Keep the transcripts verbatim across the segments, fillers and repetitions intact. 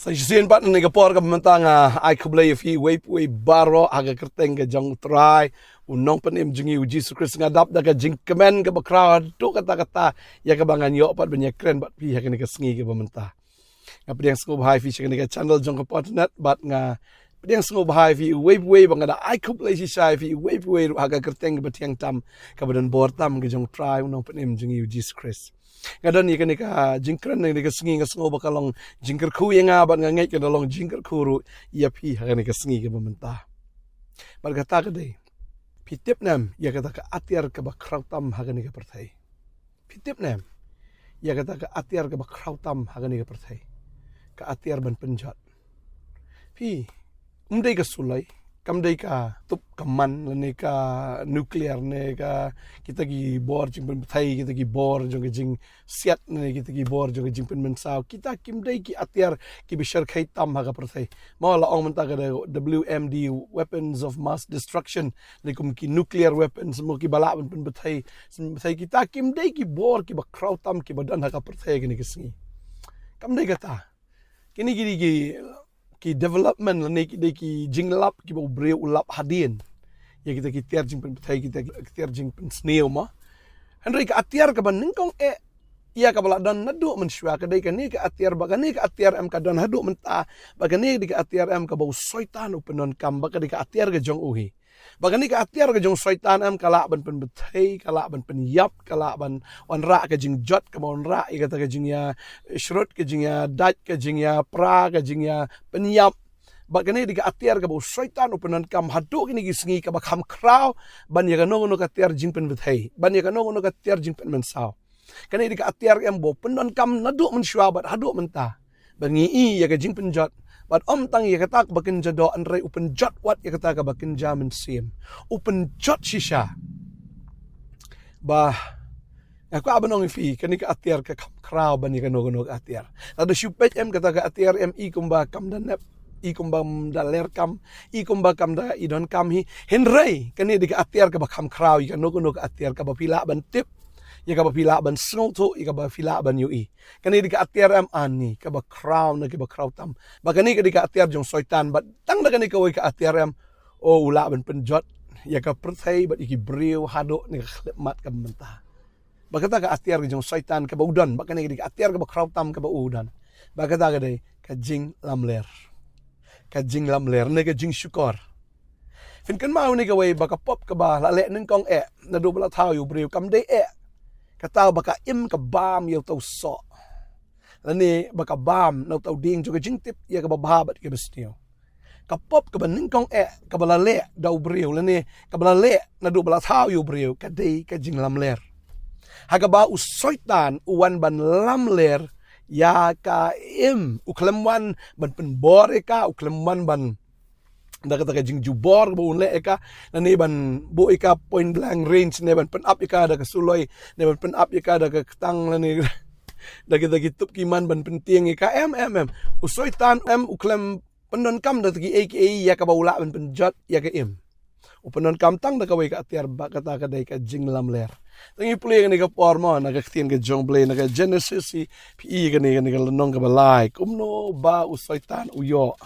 Sa shisien pat na kane ka por kaba mynta nga ai khublei ïa phi uwei pa uwei baroh ha ka kyrteng ka jong U Trai, U Nongpynim jong ngi U Jisu Khrist. Nga dap da ka jingkmen kaba khraw haduh katta katta ïa kaba ngan ïoh pat ban ïakren bad phi ha kane ka sngi kaba mynta. Nga pdiang sngewbha ïa phi sha kane ka channel jong ka Podnet bad nga pdiang sngewbha ïa phi uwei pa uwei bad nga da ai khublei shisha ïa phi uwei pa uwei ruh ha ka kyrteng kaba thiang tam, kaba don bor tam ka jong U Trai U Nongpynim jong ngi U Jisu Khrist. Nga don ïa kane ka jingkren ha kane ka sngi, nga sngew ba ka long jingkyrkhu ïa nga bad nga ngeit ka da long jingkyrkhu ruh ïa phi ha kane ka sngi kaba mynta. Bad kata ka dei, phi tip ne em ïa kata ka atiar kaba khraw tam ha kane ka pyrthei? Phi tip ne em ïa kata ka atiar kaba khraw tam ha kane ka pyrthei? Ka atiar ban pynjot. Phi, ym dei ka suloi, kam dei ka tup kaman lane ka nuclear ne ka, kita ki bor jingpynpyrthei, kita ki bor jong ka jingsiat ne kita ki bor jong ka jingpynmynsaw. Kita kim dei ki atiar kiba shyrkhei tam ha ka pyrthei. Mo, la ong mynta ka da W M D, weapons of mass destruction, ne kum ki nuclear weapons mo, kiba lah ban pynpyrthei, pynpyrthei. Kita kim dei ki bor kiba khraw tam kiba don ha ka pyrthei kane ka sngi. Kam dei kata. Kine ki dei ki, ki development lane ki dei ki jinglap kiba u briew u lap hadien ïa kita ki tiar jingpynpyrthei, kita ki tiar jingpynsniew mo. Hynrei ka atiar kaba nyngkong eh ïa kaba la don naduh mynshuwa ka dei kane ka atiar, bad kane ka atiar em ka don haduh mynta, bad kane ka dei ka atiar em kaba u Soitan u pyndonkam, bad ka dei ka atiar ka jong u hi. Bad kane ka atiar ka jong u Soitan em ka lah ban pynpyrthei, ka lah ban pynïap, ka lah ban wanrah ka jingjot, kaba wanrah ïa kata ka jingïashrut, ka jingïadait, ka jingïapra, ka jingïapynïap. Bad kane ka dei ka atiar kaba u Soitan u pyndonkam haduh kine ki sngi, kaba kham khraw ban ïa kano kano ka tiar jingpynpyrthei, ban ïa kano kano ka tiar jingpynmynsaw. Kane ka dei ka atiar em ba u pyndonkam naduh mynshuwa bad haduh mynta. Bad ngi i ïa ka jingpynjot, bad ym tang ïa kata kaba kynja doh, hynrei u pynjot wat ïa kata kaba kynja mynsiem. U pynjot shisha. Bah, nga kwah ban ong ïa phi, kane ka atiar ka kham khraw ban ïa kano kano ka atiar. Lada shu peit em kata ka atiar em i kumba kam da nep, i kumba kam da ler kam, i kumba kam da i donkam hi. Hynrei kane ka dei ka atiar kaba kham khraw ïa kano kano ka atiar, kaba phi lah ban tip, ïa kaba phi lah ban sngewthuh, ïa kaba phi lah ban ïohi. Kane ka dei ka atiar em ani kaba khraw na kiba khraw tam. Bad kane ka dei ka atiar jong u Soitan, bad tang da kane kawei ka atiar em, o, u lah ban pynjot ïa ka pyrthei bad ïa ki briew haduh na ka khyllipmat kaba mynta. Bad kata ka atiar ka jong u Soitan kaba u don, bad kane ka dei ka atiar kaba khraw tam kaba u don. Bad kata ka dei ka jinglamler. Ka jinglamler ne ka jingshukor. Phin kynmaw ïa kane kawei, ba ka pop kaba la leh nyngkong eh naduh ba la thaw ïa u briew kam dei eh kata ba ka im ka bam ïa uta u soh, lane ba ka bam na uta u dieng jong ka jingtip ïa kaba bha bad kaba sniew. Ka pop kaba nyngkong eh kaba la leh da u briew, lane kaba la leh naduh ba la thaw ïa u briew, ka dei ka jinglamler. Ha kaba u Soitan u wan ban lamler ïa ka im, u khlem wan ban pynbor ïa ka, u khlem wan ban da kata ka jingjubor kaba un leh ïa ka, lane ban buh ïa ka point blank range, ne ban pynap ïa ka da ka suloi, ne ban pynap ïa ka da ka ktang, lane da kita ki tup ki man ban pyntieng ïa ka, em, em, em. U Soitan em u khlem pyndonkam da kiei kiei ïa kaba u lah ban pynjot ïa ka im. U pyndonkam tang da kawei ka atiar, bad kata ka dei ka jinglamler. Tang ngi pule kane ka por mo, na ka ktien ka jong U Blei, na ka Genesis, phi i kane, kane ka lynnong kaba lai, kumno ba u Soitan u ïoh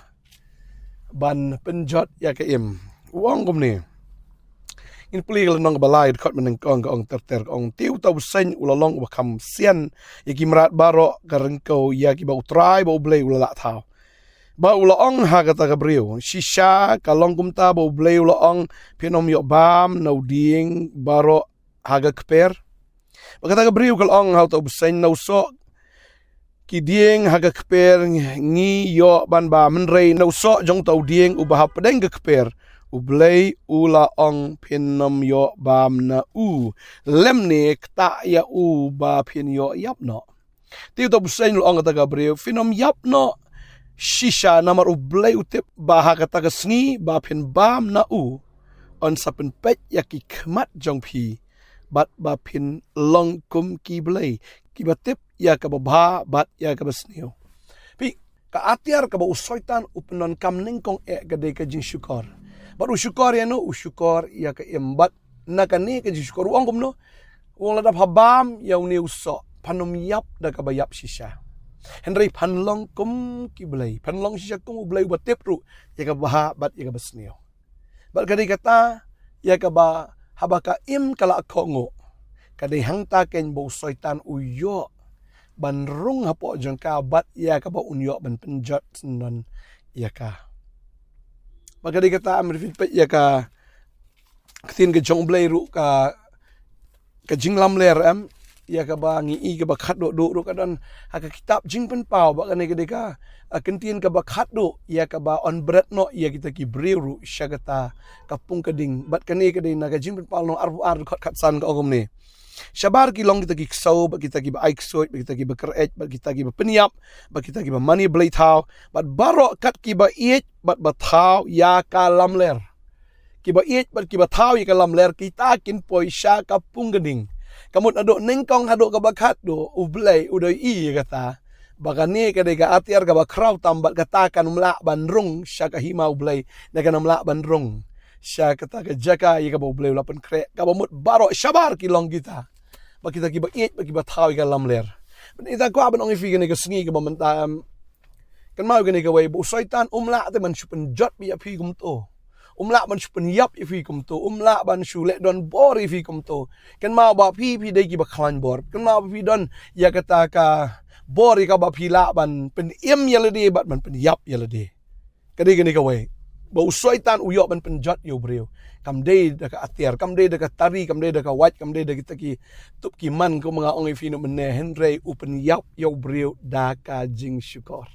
ban pynjot ïa ka im. U ong kumne. Ngin pule ka lynnong kaba lai, dkhot mynnyngkong, ka ong ter ter, ka ong: Te uta u bseiñ u la long uba kham sian ïa ki mrad baroh, ka ryngkew ïa kiba U Trai ba U Blei u la lah thaw. Bad u la ong ha kata ka briew: Shisha ka long kumta ba U Blei u la ong, phin ym ïoh bam na u dieng baroh ha ka kper? Bad kata ka briew ka la ong ha uta u bseiñ: Na u soh ki dieng ha ka kper ngi ïoh ban bam, hynrei na u soh jong uta u dieng uba hapdeng ka kper, U Blei u la ong, phin ym ïoh bam na u, lymne ktah ïa u ba phin ïoh ïap noh. Te uta u bseiñ u la ong ha kata ka briew: Phin ym ïap noh shisha, namar U Blei u tip ba ha kata ka sngi ba phin bam na u, yn sa pynpeit ïa ki khmat jong phi, bad ba phin long kum ki blei, kiba tip ïa kaba bha bad ïa kaba sniew. Phi, ka atiar kaba u Soitan u pyndonkam nyngkong eh ka dei ka jingshukor. Bad u shukor ïa no? U shukor ïa ka im. Bad na kane ka jingshukor u ong kumno? U ong, lada pha bam ïa une u soh, phan ym ïap da kaba ïap shisha. Hynrei phan long kum ki blei, phan long shisha kum u Blei uba tip ruh ïa kaba bha bad ïa kaba sniew. Bad ka dei kata ïa kaba haba ka im ka la kohnguh, ka dei hangta keiñ ba u Soitan u ïoh ban rung hapoh jong ka bad ïa kaba un ïoh ban pynjot syndon ïa ka. Bad ka dei kata, em, repeat peit ïa ka ktien ka jong u Blei ruh, ka ka jinglamler, em, ïa kaba ngi i kaba khatduh duh ruh ka don ha ka kitab Jingpynpaw, bad kane ka dei ka, a, kyntien kaba khatduh ïa kaba yn bret noh ïa kita ki briew ruh sha kata ka pung ka ding. Bad kane ka dei na ka Jingpynpaw lynnong arphew ar dkhot khatsan, ka ong kumne: Shabar ki long kita ki ksew, bad kita kiba ai ksuid, bad kita kiba kyr-eit, bad kita kiba pynïap, bad kita kiba mane blei thaw, bad baroh kat kiba ïeit bad ba thaw ïa ka lamler. Kiba ïeit bad kiba thaw ïa ka lamler, kita kin poi sha ka pung ka ding. Ka mut naduh nyngkong haduh kaba khatduh, u Blei u da ïohi ïa kata ba kane ka dei ka atiar kaba khraw tam, bad kata kan ym lah ban rung sha ka hima u Blei, ne kan ym lah ban rung sha kata ka jaka ïa kaba u Blei u la pynkhreh. Kaba mut baroh shabar ki long kita, bad kita kiba ïeit bad kiba thaw ïa ka lamler. Bad ita kwah ban ong ïa phi kane ka sngi kaba mynta, em, kynmaw kane kawei, ba u Soitan um lah te ban shu pynjot beit ïa phi kumto. Um lah ban shu pynïap ïa phi kumto, um lah ban shu leh donbor ïa phi kumto. Kynmaw ba phi, phi dei kiba khlaiñ bor. Kynmaw ba phi don ïa kata ka bor ïa kaba phi lah ban pynim ïa lade bad ban pynïap ïa lade. Ka dei kane kawei, ba u Soitan u ïoh ban pynjot ïa u briew. Kam dei da ka atiar, kam dei da ka tari, kam dei da ka wait, kam dei da kita ki tup ki man, kum nga ong ïa phi mynne, hynrei u pynïap ïa u briew da ka jingshukor.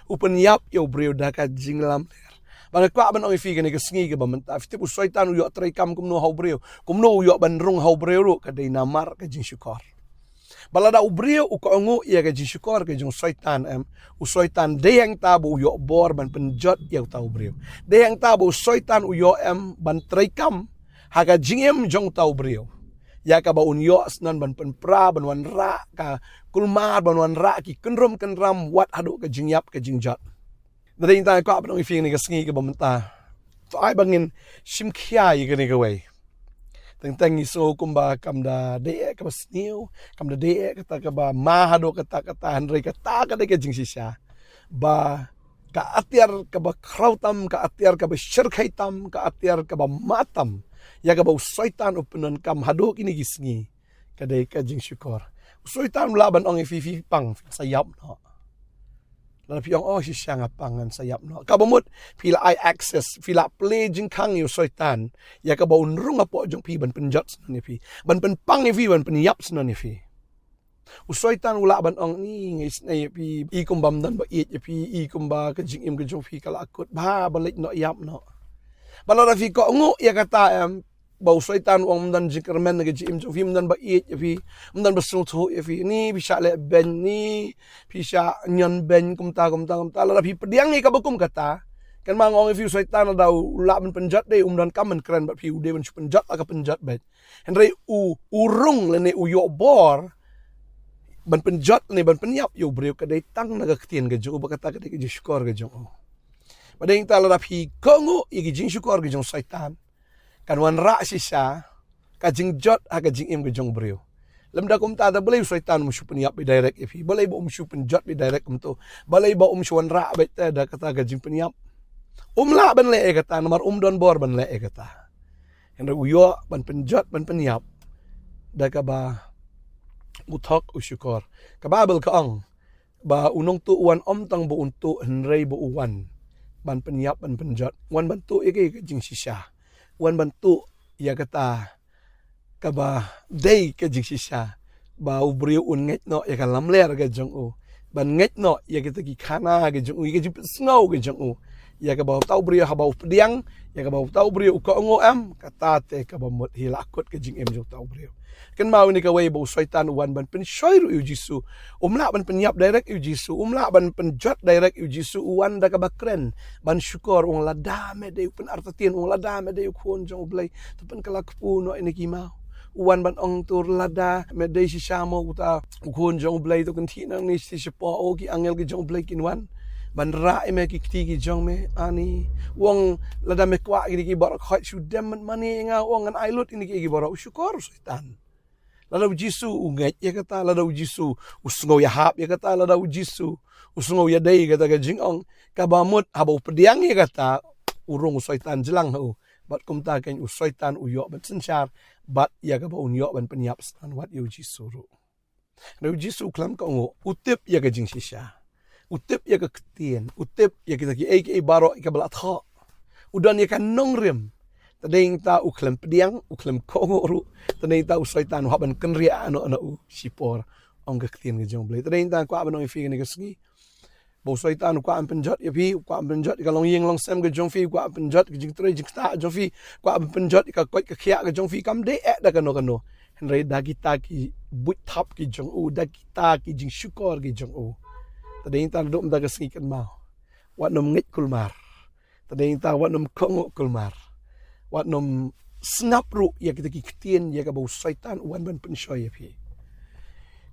U pynïap ïa u briew da ka jinglamler. Ba nga kwah ban ong ïa phi kane ka sngi kaba mynta, phi tip u Soitan u ïoh treikam kumno ha u briew, kumno u ïoh ban rung ha u briew ruh, ka dei namar ka jingshukor. Ba lada u briew u kohnguh ïa ka jingshukor ka jong u Soitan, em, u Soitan dei hangta ba u ïoh bor ban pynjot ïa uta u briew. Dei hangta ba u Soitan u ïoh, em, ban treikam ha ka jingim jong uta u briew, ïa kaba un ïoh syndon ban pynpra, ban wanrah ka kulmar, ban wanrah ki kynrum kynram, wat haduh ka jingïap ka jingjot. Te dei tang kwah ban ong ïa phi kane ka sngi kaba mynta, to ai ba ngin shim khia ïa kane kawei. Teng teng ngi sngew kumba kam da dei eh kaba sniew, kam da dei eh kata kaba ma haduh katta katta, hynrei kata ka dei ka jingshisha. Ba ka atiar kaba khraw tam, ka atiar kaba shyrkhei tam, ka atiar kaba ma tam, ïa kaba u Soitan u pyndonkam haduh kine ki sngi, ka dei ka jingshukor. U Soitan u lah ban ong ïa phi, phi pang, phi sa ïap noh. Lada phi ong, oh, shisha nga pang, ngan sa ïap noh. Kaba mut phi la ai access, phi la plie jingkhang ïa u Soitan, ïa kaba un rung hapoh jong phi ban pynjot syndon ïa phi, ban pynpang ïa phi, ban pynïap syndon ïa phi. U Soitan u lah ban ong, ni nga isynei ïa phi, i kumba ym don ba ïeit ïa phi, i kumba ka jingim ka jong phi ka la kut, bha ba leit noh ïap noh. Ba lada phi kohnguh ïa kata, em, ba u Soitan u ong ym don jingkyrmen na ka jingim jong phi, ym don ba ïeit ïa phi, ym don ba sngewthuh ïa phi, ni phi shah leh beiñ, ni phi shah ñion beiñ, kumta kumta kumta. Lada phi pdiang ïa kaba kum kata, kynmaw nga ong ïa phi, u Soitan lada u lah ban pynjot, dei um donkam ban kren bad phi, u dei ban shu pynjot la ka pynjot beit. Hynrei u, u rung lane u ïoh bor ban pynjot lane ban pynïap ïa u briew, ka dei tang na ka ktien ka jong u, ba kata ka dei ka jingshukor ka jong u. Ba dei tang lada phi kohnguh ïa ka jingshukor ka jong u Soitan, kan wanrah shisha ka jingjot ha ka jingim ka jong u briew. Lymda kumta, te balei u Soitan um shu pynïap beit direct ïa phi, balei ba um shu pynjot beit direct kumto, balei ba um shu wanrah beit te da kata ka jingpynïap. Um lah ban leh ïa kata namar um don bor ban leh ïa kata. Hynrei u ïoh ban pynjot ban pynïap da kaba u thok u shukor. Ka Baibl ka ong ba u nongtuh u wan ym tang ba un tuh, hynrei ba u wan ban pynïap ban pynjot, u wan ban tuh ïa ka, ïa ka jingshisha, u wan ban tuh ïa kata kaba dei ka jingshisha, ba u briew un ngeit noh ïa ka lamler ka jong u, ban ngeit noh ïa kita ki khana ka jong u, ïa ka jingpynsngew ka jong u, ïa kaba uta u briew haba u pdiang, ïa kaba uta u briew u kohnguh, em, kata te kaba mut hi la kut ka jingim jong uta u briew. Kynmaw ïa kane kawei, ba u Soitan u wan ban pynshoi ruh ïa u Jisu. Um lah ban pynïap direct ïa u Jisu, um lah ban pynjot direct ïa u Jisu, u wan da kaba kren, ban shukor, u ong, lada me dei u Pynartatien, u ong, lada me dei u Khun jong U Blei, to pynkylla kpu noh ïa kine ki maw. U wan ban ong, to lada me dei shisha mo uta u Khun jong U Blei, to kynthih nangne shi shapoh, o, ki angel ki jong U Blei kin wan ban rah ïa me ki kti ki jong me, ani. U ong, lada me kwah ïa kine ki baroh, khoit shu dem mane ïa nga, u ong, ngan ai lut ïa kine ki baroh. U shukor u Soitan. Lada u Jisu u ngeit ïa kata, lada u Jisu u sngew ïahap ïa kata, lada u Jisu u sngew ïadei ïa kata ka jingong, kaba mut haba u pdiang ïa kata, u rung u Soitan jlang ha u. Bad kumta kein u Soitan u ïoh ban synshar, bad ïa kaba un ïoh ban pynïap sngewbha wat ïa u Jisu ruh. Hynrei u Jisu u khlem kohnguh, u tip ïa ka jingshisha. U tip ïa ka ktien, u tip ïa kita kiei kiei baroh ïa kaba la thoh. U don ïa ka nongrim. Tadei ta u khlem pdiang, u khlem kohnguh ruh. Tadei ta u Soitan u hap ban kynriah noh na u shipor. Ong ka ktien ka jong u Blei. Tadei ta kwah ban ong ïa phi kane ka sngi. Ba u Soitan u kwah ban pynjot ïa phi, u kwah ban pynjot ïa ka longïing longsem ka jong phi, u kwah ban pynjot ka jingtrei jingktah jong phi, u kwah ban pynjot ïa ka koit ka khiah ka jong phi, kam dei eh da kano kano. Hynrei da kita ki buit thap ki jong u, da kita ki jingshukor ki jong u. Tadei ta naduh mynta ka sngi kynmaw. Wat nym ngeit kulmar. Tadei ta wat nym kohnguh kulmar. Wat nym sngap ruh ïa kita ki ktien ïa kaba u Soitan u wan ban pynshoi ïa phi.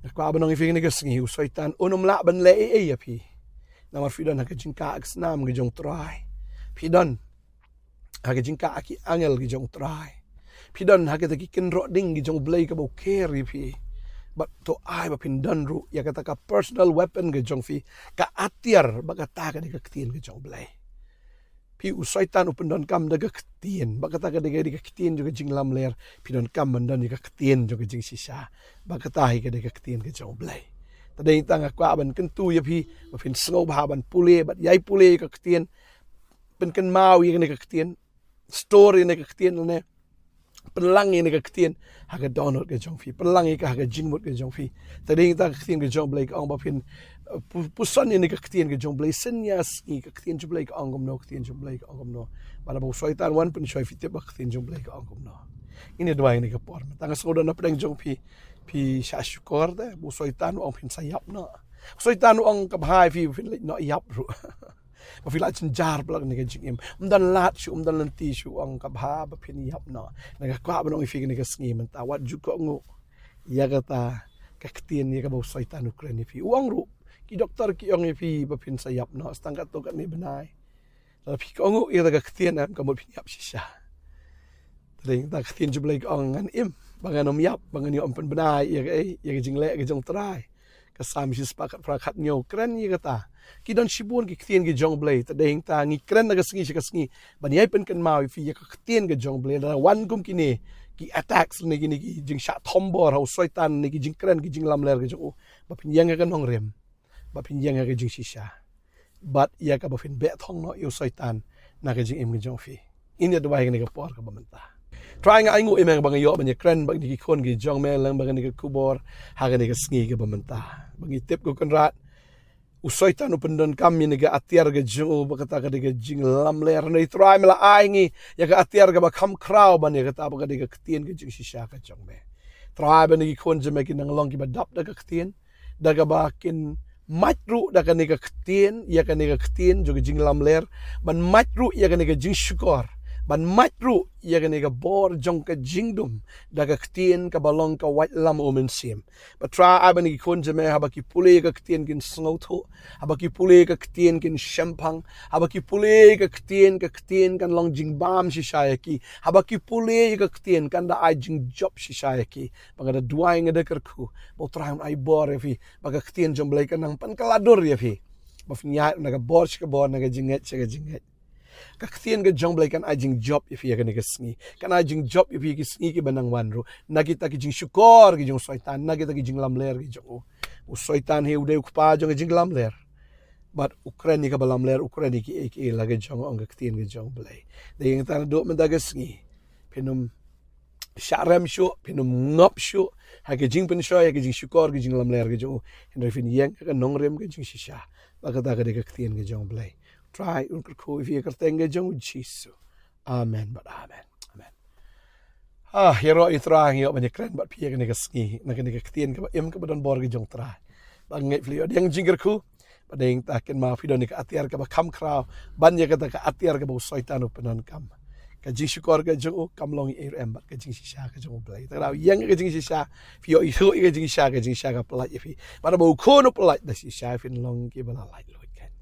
Nga kwah ban ong ïa phi kane ka sngi u Soitan un nym lah ban leh ei ei ïa phi. Namar phi don ha ka jingkah ka snam ka jong u Trai. Phi don ha ka jingkah ki angel ki jong u Trai. Phi don ha kita ki kynroh ding ki jong u Blei kaba u ker ïa phi. Bad to ai ba phin don ruh ïa kata ka personal weapon ka jong phi, ka atiar ba kata ka dei ka ktien ka jong u Blei. Phi u Soitan u pyndonkam da ka ktien, ba kata ka dei ka dei ka ktien jong ka jinglamler, phi donkam ban don ïa ka ktien jong ka jingshisha. Ba kata hi ka dei ka ktien ka jong u Blei. Tadei ta nga kwah ban kyntu ïa phi, ba phin sngewbha ban pule, bad ïai pule ïa ka ktien, pynkynmaw ïa kane ka ktien, store ïa kane ka ktien ne, pynlang ïa kane ka ktien ha ka dohnud ka jong phi, pynlang ïa ka ha ka jingmut ka jong phi. Tadei ta ka ktien ka jong u Blei ka ong ba phin, eh, pu-, puson ïa kane ka ktien ka jong u Blei, synñia sngi ka ktien jong u Blei ka ong kumno, ka ktien jong u Blei ka ong kumno. Bad haba u Soitan wan pynshoi phi tip ba ka ktien jong u Blei ka ong kumno. Ngin ïa duwai ïa kane ka por. Tang sngewdon na pdeng jong phi, phi shah shukor te, ba u Soitan u ong phin sa ïap noh. U Soitan u ong ka bha ïa phi phin leit noh ïap ruh. Ba phi la jynjar palat ïa kane ka jingim. Um don lad shuh, um don lynti shuh, ong ka bha ba phin ïap noh. Nga kwah ban ong ïa phi kane ka sngi mynta, wat ju kohnguh ïa kata ka ktien ïa kaba u Soitan u kren ïa phi. U ong ruh, ki doktor ki ong ïa phi ba phin sa ïap noh, sa tang katto katne bnai. Lada phi kohnguh ïa kata ka ktien em, ka mut phin ïap shisha. Tadei ta ka ktien jong u Blei ka ong ngan im, ba ngan ym ïap, ba ngan ïoh ban pynbna ïa kaei, ïa ka jingleh ka jong u Trai. Ka Salm shispah khatphra khathynñiew kren ïa kata. Ki don shibun ki ktien ki jong u Blei, tadei ta ngi kren na ka sngi sha ka sngi. Ban ïai pynkynmaw ïa phi ïa ka ktien ka jong u Blei, lada wan kum kine ki attacks ne kine ki jingshah thombor ha u Soitan ne ki jingkren ki jinglamler ka jong u. Ba phin ïeng ha ka nongrim. Ba phin ïeng ha ka jingshisha. Bad ïa kaba phin beh thong noh ïa u Soitan na ka jingim ka jong phi. Ngin ïa duwai kane ka por kaba mynta. Trai nga ainguh ïa me ba nga ïoh ban ïa kren bad kine ki khun ki jong me lang bad kane ka khubor ha kane ka sngi kaba mynta. Ba ngi tip ko Kynrad, u Soitan u pyndonkam ïa kane ka atiar ka jong u ba kata ka dei ka jinglamler. Hynrei Trai me la ai ngi ïa ka atiar kaba kham khraw ban ïa kata ba ka dei ka ktien ka jingshisha ka jong me. Trai ba kine ki khun jong me kin nang long kiba dap da ka ktien, da kaba kin mait ruh da kane ka ktien, ïa kane ka ktien jong ka jinglamler, ban mait ruh ïa kane ka jingshukor, ban mait ruh ïa kane ka bor jong ka jingdum da ka ktien kaba long ka waitlam u Mynsiem. Ba Trai ai ba kine ki khun jong me haba ki pule ïa ka ktien kin sngewthuh, haba ki pule ïa ka ktien kin shemphang, haba ki pule ïa ka ktien, ka ktien kan long jingbam shisha ïa ki, haba ki pule ïa ka ktien kan da ai jingjop shisha ïa ki. Ba nga da duwai nga da kyrkhu ba u Trai un ai bor ïa phi, ba ka ktien jong u Blei kan nang pynkylla dur ïa phi. Ba phin ïaid na ka bor sha ka bor, na ka jingngeit sha ka jingngeit. Ka ktien ka jong u Blei kan ai jingjop ïa phi ïa kane ka sngi. Kan ai jingjop ïa phi ki sngi kiba nang wan ruh. Na kita ki jingshukor ki jong u Soitan, na kita ki jinglamler ki jong u. U Soitan hi u dei u kpa jong ka jinglamler. Bad u kren ïa kaba lamler, u kren ïa kiei kiei la ka jong, ong ka ktien ka jong u Blei. Dei ïa kata naduh mynta ka sngi phin ym shah rem shuh, phin ym ngop shuh ha ka jingpynshoi, ha ka jingshukor, ka jinglamler ka jong u. Hynrei phin ïeng ha ka nongrim ka jingshisha. Ba kata ka dei ka ktien ka jong u Blei. Trai un kyrkhu ïa phi ha ka kyrteng ka jong u Jisu. Amen bad amen. Amen. Ah, ïaroh ïa u Trai, ngi ïoh ban ïakren bad phi ha kane ka sngi na kane ka ktien kaba im kaba don bor ka jong u Trai. Ba ngeit phi la ïoh dieng jingkyrkhu. Ba dei ta kynmaw phi don ïa ka atiar kaba kham khraw ban ïa kata ka atiar kaba u Soitan u pyndonkam. Ka jingshukor ka jong u kam long ei ruh em bad ka jingshisha ka jong u Blei. Te lada ïeng ka jingshisha, phi ïoh ïa ka jingshisha, ka jingshisha ka pyllait ïa phi. Bad haba u Khun u pyllait da shisha, phin long kiba la laitluid kan.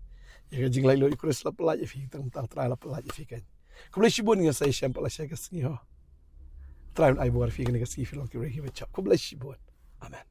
Ïa ka jinglaitluid u Khrist la pyllait ïa phi, tang tang u Trai la pyllait ïa phi kan. Khublei shibun, ngin sa ïashem pat lashai ka sngi ho. Trai un ai bor ïa phi kane ka sngi, phi long ki briew kiba jop. Khublei shibun. Amen.